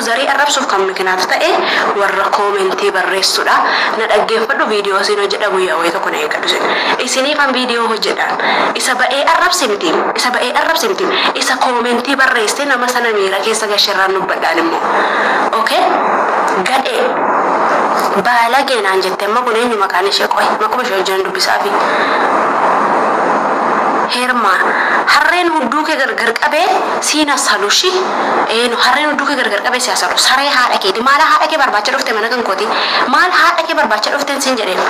Zarii arrabsuuf kan mikinaatu ta'e warra koomentii barreessudha. Na dhaggeeffadhu, viidiyoo isin hojjedha, guyyaa wayii tokko na eeggadhu isin. Isiniifan viidiyoo hojjedhaan. Isa ba'ee arrabse miti. Isa ba'ee arrabse miti. Isa koomentii barreesse nama sana miira keessa gasharraan dubbadhaan immoo. Okay? Gadhee. Baalagee naan jette. Amma kun eenyu maqaan ishee? Qoy, maquma ishee hojjan dubbisaa fi heermaa. Harreen hudduu kee gargar qabee siin asalushi. Eenu harreen hudduu kee gargar qabee si asalu? Saree haadha keeti. Maal haadha kee barbaacha dhufte mana kan kooti? Maal haadha kee barbaacha dhufteen siin jedheen?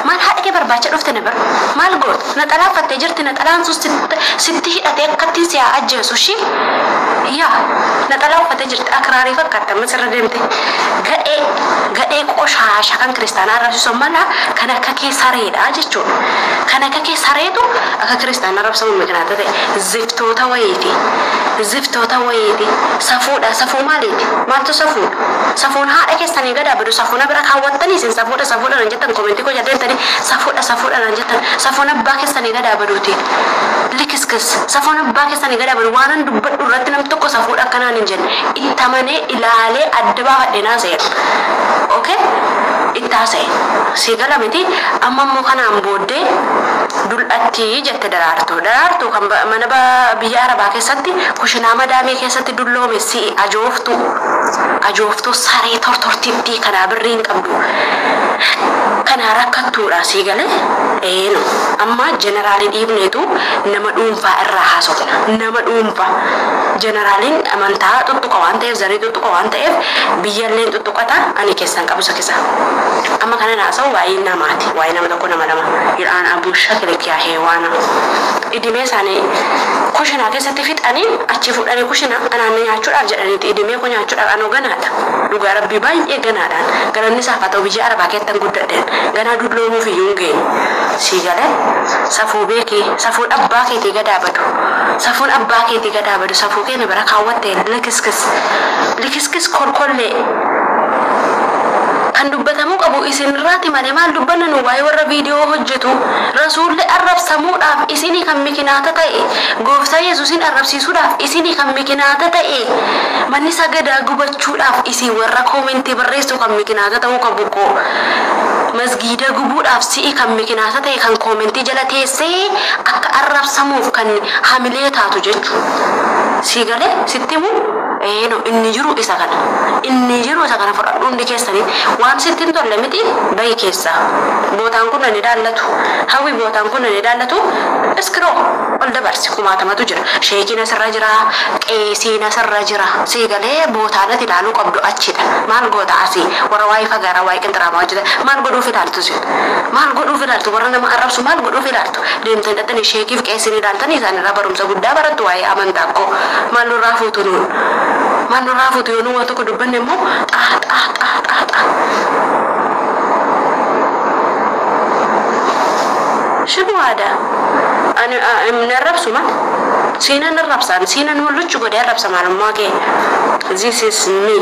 Maal haadha kee barbaacha dhufte na bira? Maal goota? Na xalaaffattee jirti. Na xalaan sun sitti hidhatee akkattiin si haa ajjeesu shi. Yaa na xalaa uffattee jirti, akraarii fakkaatti amma sirra deemte. Gadhee, gadhee, qoshaasha. Kan kiristaanaa arrabsiisu mala kan akka kee sareedha jechuudha. Kan akka kee sareetu akka kiristaanaa arrabsamu mikinaata ta'e. Ziftoota wayiiti. Ziftoota wayiiti. Safuudha. Safuu maaliiti? Maaltu safuudha? Safuun haadha keessanii gadaa badu. Safuuna bira kaawwattanii isin safuudha safuudha nan jettan. Koomentii koo jaldeentanii safuudha safuudha nan jettan. Safuun abbaa keessanii gadaa baduuti. Likiskis. Safuun abbaa keessanii gadaa badu. Waanan dubbadhu irratti namni tokko safuudha akkanaan hin jenne. Itti amanee ilaalee adda baafadhee naa seera. Okay? Itti haasa'e. Si gala miti? Amma immoo kanaan booddee dul'atti jette Daraartuu. Daraartuu kan mana biyya Arabaa keessatti kushinaa madaamii keessatti dulloome si'i ajooftuu. Ajooftuu saree tortortittii kanaa birrii hin qabdu. Kanaa rakkattuudha, sii galee? Eenu amma jeneraalii dhiibneetu nama dhuunfaa irraa haasofna. Nama dhuunfaa. Jeneraaliin amantaa tuttuqa waan ta'eef, zarii tuttuqa waan ta'eef, biyyalleen tuttuqata, ani keessan qabu isa keessa. Amma kana haasa'u waa'ee namaati. Waa'ee nama tokko, nama lama. Il'aan abuu shakilik yaa heewaana. Idimee isaanii kushinaa keessatti fixanii achi fuudhanii kushinaa anaan nyaachuudhaaf jedhaniiti, idimee koo nyaachuudhaaf. Anoo ganaadha. Dhugaa Rabbii baay'ee ganaadhaan. Galanni isaaf haa ta'u, biyya Arabaa keessatti guddadheen. Ganaa dulloomuuf iyyuu hin geenye. Sii galee? Safuu beekii. Safuun abbaa keetii gadaa badu. Safuun abbaa keetii gadaa badu. Safuu keenya bira kaawwattee likiskis. Likiskis kolkollee. Kan dubbatamuu qabu isinirraati malee maal dubbanna nu waa'ee warra viidiyoo hojjetu? Rasuulli arrabsamuudhaaf isinii kan mikinaata ta'e, Gooftaa Yesuusin arrabsiisuudhaaf isinii kan mikinaata ta'e, manni sagadaa gubachuudhaaf isin warra koomentii barreessu kan mikinaata ta'uu qabu koo. Masgiida gubuudhaaf si'i kan mikinaata ta'e, kan koomentii jala teessee akka arrabsamuuf kan hamilee taatu jechuudha. Sii galee? Sitti himu? Eeno, inni jiru isa kana. Inni jiru isa kana. Fudhadhu hundi keessanii. Waan sitti hin tolle miti, bahi keessaa. Bootaan kun nan ilaallatu. Hawwi, bootaan kun nan ilaallatu. Iskiroo ol dabarsi, kumaatamatu jira. Sheekiin asirra jira. Qeesiin asirra jira. Sii galee? Bootaan ati ilaaluu qabdu achidha. Maal goota asii? Warra waa'ee fagaaraa, waa'ee qinxiraamaa hojjetan maal godhuuf ilaaltu isin? Maal godhuuf ilaaltu? Warra nama arrabsu maal godhuuf ilaaltu? Deemtanii dhaqxanii sheekiif qeesiin ilaaltanii isaan irraa barumsa guddaa barattu waa'ee amantaa koo. Maal nurraa fuutu nuun? Maal nurraa fuutu? Yoo nu waan tokko dubbanne immoo xaa xaa xaa xaa xaa. Shibu aadaa. Ani hin arrabsu mal? Siinan arrabsaan, siinan mulluchu godhee arrabsa maalummaa kee. This is me.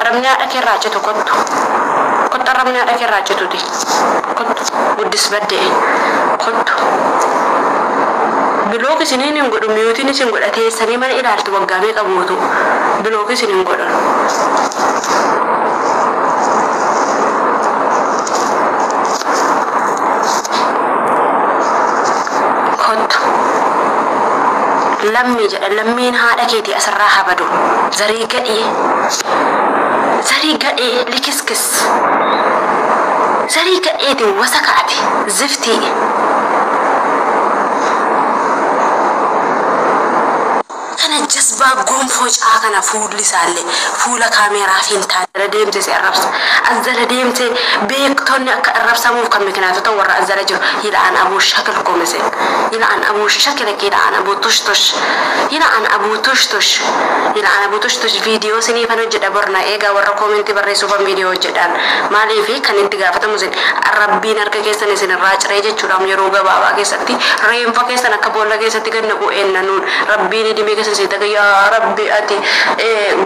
Arrabni haadha kee irraa citu kottu. Kottu, arrabni haadha kee irraa cituti. Kottu, guddis baddee. Kottu. Block isiniin hin godhu, mute-iin isin godha. Teessanii mana ilaaltu waggaa meeqa guutuu. Block isin hin godhu. Kottu. Lammii jedha, lammiin haadha keetii asirraa habadu. Zarii gadhee. Zarii gadhee likiskis. Zarii gadheetiin wasa ka'ati. Ziftii. Kana jazbaa gonfoo caa kana, fuulli isaallee fuula kaameeraaf hin taane. Jala deemte si arrabsa. As jala deemte beektonni akka arrabsamuuf kan mikinaatota warra as jala jiru. Yila'an abuu shakil komise. Yila'an abuu shakilak, yila'an abuu tush tush. Yila'an abuu tush tush. Yila'an abuu tush tush. Viidiyoo siniifan hojjedha borna eegaa, warra koomentii barreessuufan viidiyoo hojjedhaan. Maaliifi kan itti gaafatamu isin? Rabbiin harka keessan isin irraa ciree jechuudha. Yeroo gabaabaa keessatti reenfa keessan akka boolla keessatti gad naqu eennanuun. Rabbiin idimee keessan isin taga. Yaa Rabbi, ati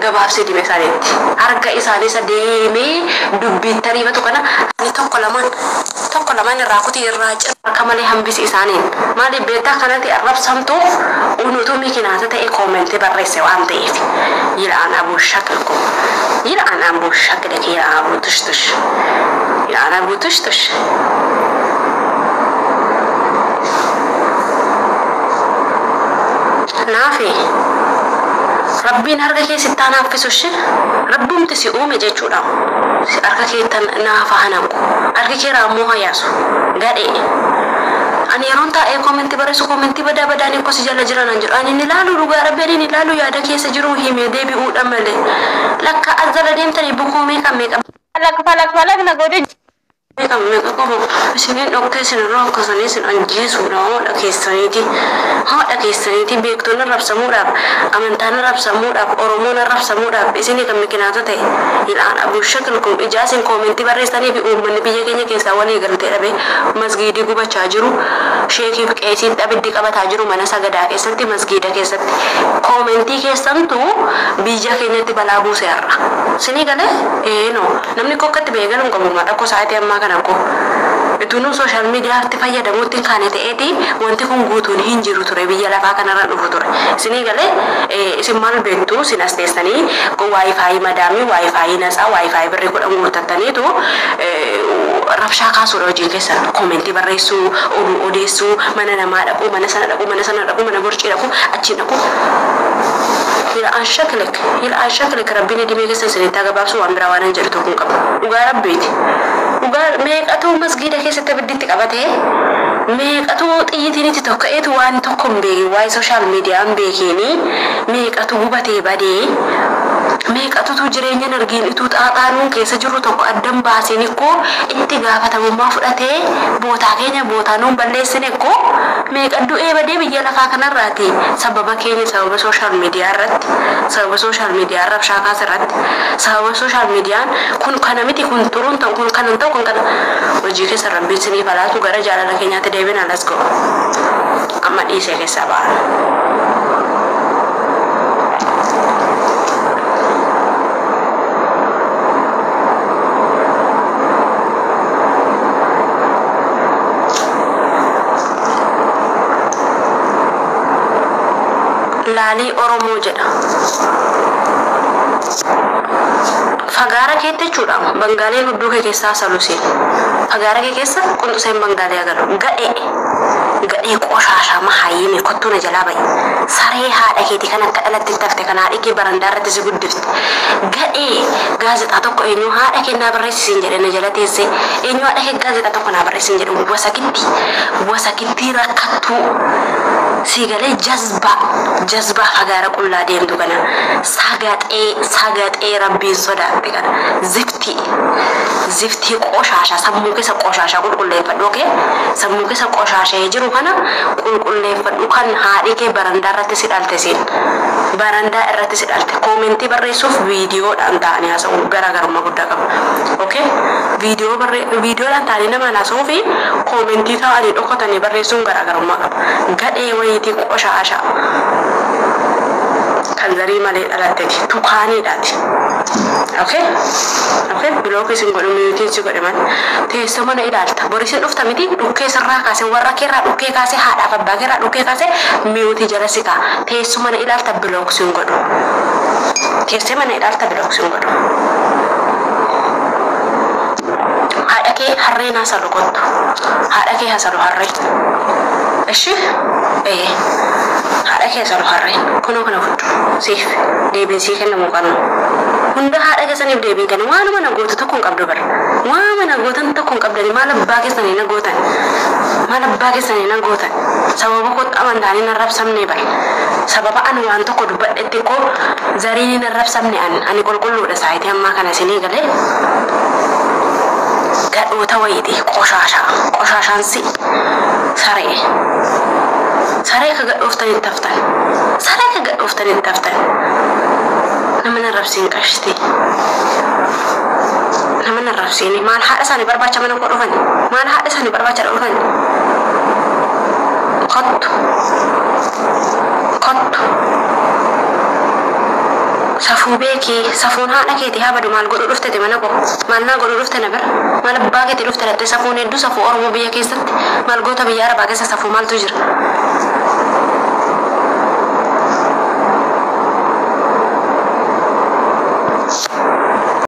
gabaabsii dime isaaniitti. Harka isaanii isa deemee dubbiitti ariifatu kana ani tokko lamaan Tokko lamaan irraa kutii irraa cira akka malee hambisi isaaniin. Maaliif beektaa kanatti arrabsamtuuf unutu mikinaata ta'e koomentii barreesse waan ta'eef. Yila'aan abuu shakilku. Yila'aan abuu shakilek yila'aan abuu tushtush. Yila'aan abuu tushtush. Naafi rabbiin harka kee sitti haa naaffisu ishee rabbumti si uume jechuudha. Harka kee naafa hanaqu. Harki kee raammoo hayaasu. Gadhee. Ani yeroon taa'ee koomentii barreessu koomentii badaa badaan ikkoo si jala jiran an jedhu. Ani ni ilaalu dhugaa rabbi ani ni ilaalu yaada keessa jiru himee deebi'uudha malee. Lakka as jala deemtanii bukoo meeqa meeqa Falak falak falak na godhe meeqa meeqa qofa isiniin dhokkee isin irraa akkasanii isin ajjeesuudha haadha keessaniiti. Haadha keessaniiti beektonni arrabsamuudhaaf amantaan arrabsamuudhaaf Oromoon arrabsamuudhaaf isinii kan mikinaata ta'e. Ilaan abuu shakilkum ijaa isin koomentii barreessanii fi uummanni biyya keenya keessaa walii galtee dhabe masgiidii gubachaa jiru sheekii fi qeesiin abiddi qabataa jiru mana sagadaa keessatti masgiida keessatti koomentii keessantu biyya keenyatti balaa buuse har'a. Isinii galee eenoo namni kokkatti ba'ee galuun qabu maadha sa'aatii ammaa kana koo. Itunuu sooshaal miidiyaatti fayyadamuutti hin kaane ta'eeti wanti kun guutuun hin jiru ture biyya lafaa kanarra dhufu ture. Isinii galee isin maal beektu isin as teessanii waayifaayii madaamii waayifaayii natsaa waayifaayii birrii kudhan guuttattaniitu rabshaa kaasuudha hojiin keessan koomentii barreessuu oduu odeessuu mana namaa dhaquu mana sana dhaquu mana sana dhaquu mana borcii dhaquu achiin dhaquu. Yila'aan shaklik yila'aan shaklik rabbiin idimee keessa isinitti haa gabaabsu waan biraa waan hin jedhu tokko hin qabu. Dhugaa rabbiiti. Dhugaa meeqatu masgiida keessatti abidditti qabatee meeqatu xiyyitiin itti tokka'eetu waan tokko hin beekin waa'ee sooshaal miidiyaa hin beekinii meeqatu gubatee badee meeqatutu jireenya hin argin ituu xaaxaanuun keessa jiru tokko addan baaseen ikkoo itti gaafatamummaa fudhatee bootaa keenya bootaa nuun balleessine ikkoo meeqa du'ee badee biyya lafaa kanarraati sababa keenya sababa sooshaal miidiyaa irratti sababa sooshaal miidiyaa rabshaa kaasa irratti sababa sooshaal miidiyaan kun kana miti kun turuun ta'u kun kanan ta'u kun kana hojii keessa rabbiin sinii falaatu gara jaalala keenyaatti deebina let's go amma dhiisee keessaa ba'a. Laalii Oromoo jedha. Fagaara keetti jechuudha. Bangaaleen hudduu kee keessaa saluseen. Fagaara kee keessa qunxuseen bangaalee agalu. Gadhee. Gadhee qoshaashaa mahaayime kottuu na jalaa ba'i. Saree haadha keetii kan akka dhalatti tafte kan haadhi kee barandaa irratti si guddifte. Gadhee gaazexaa tokko eenyu haadha kee naa barreessisiin jedhe na jala teessee eenyu haadha kee gaazexaa tokko naa barreessisin jedhe wasakitti wasakitti rakkattuu. Siigalee jazbaa jazbaa fagaara qullaa deemtu kana sagaxee sagaxee rabbiin sodaatte kana ziftii ziftii qoshaashaa sammuu keessa qoshaashaa qulqulleeffadhu okee sammuu keessa qoshaashee jiru kana qulqulleeffadhu kan haadhi kee barandaa irratti si dhalte siin barandaa irratti si dhalte koomentii barreessuuf viidiyoodhaan ta'anii haasa'u garaagarummaa guddaa qaba okee viidiyoo barree viidiyoodhaan ta'anii namaan haasa'uu fi koomentii ta'anii dhokatanii barreessuun garaagarummaa qaba gadhee wayiitii qoshaashaa kan zarii malee dhalatteeti tukaaniidhaati. Okay? Okay? Bilookii isin godhu miyuutiin si godhe malee teessoo mana ilaalta. Bori isin dhufta miti dhukkee sirraa kaasee warra keerraa dhukkee kaasee haadhaaf abbaa keerraa dhukkee kaasee miyuutii jala si kaa'a. Teessoo mana ilaalta bilook sin godhu. Teessoo mana ilaalta bilook sin godhu. Haadha kee harreen hasalu kottu. Haadha kee hasalu harreen. Ishi? Ee. Haadha kee hasalu harreen. Kunoo kana fudhu. Siif deebiin sii kennamu qabna. Hunda haadha keessaniif deebiin kenna. Waanuma na gootu tokko hin qabdu bara. Waanuma na gootan tokko hin qabdani. Maal abbaa keessanii na gootan. Maal abbaa keessanii na gootan. Sababa kootti amantaanii na rabsamne bara. Sababa ani waan tokko dubbadhetti koo zariin na rabsamne ani qulqulluudha saayitii ammaa kana isinii galee. Gadhoota wayiiti qoshaashaa qoshaashaan si saree saree ka gadhooftanitti haftan saree ka gadhooftanitti haftan nama na rabsiin qashti nama na rabsiin maal haadha isaanii barbaacha mana koo dhufan maal haadha isaanii barbaacha dhufan kottu kottu Safuu beekii, safuun haadha keetii haa badu. Maal godhuu dhufte mana koo? Maal naa godhuu dhufte na bira? Maal abbaa keetii dhufte dhattee? Safuun hedduu, safuu Oromoo biyya keessatti maal goota? Biyya Arabaa keessa safuu maaltu jira?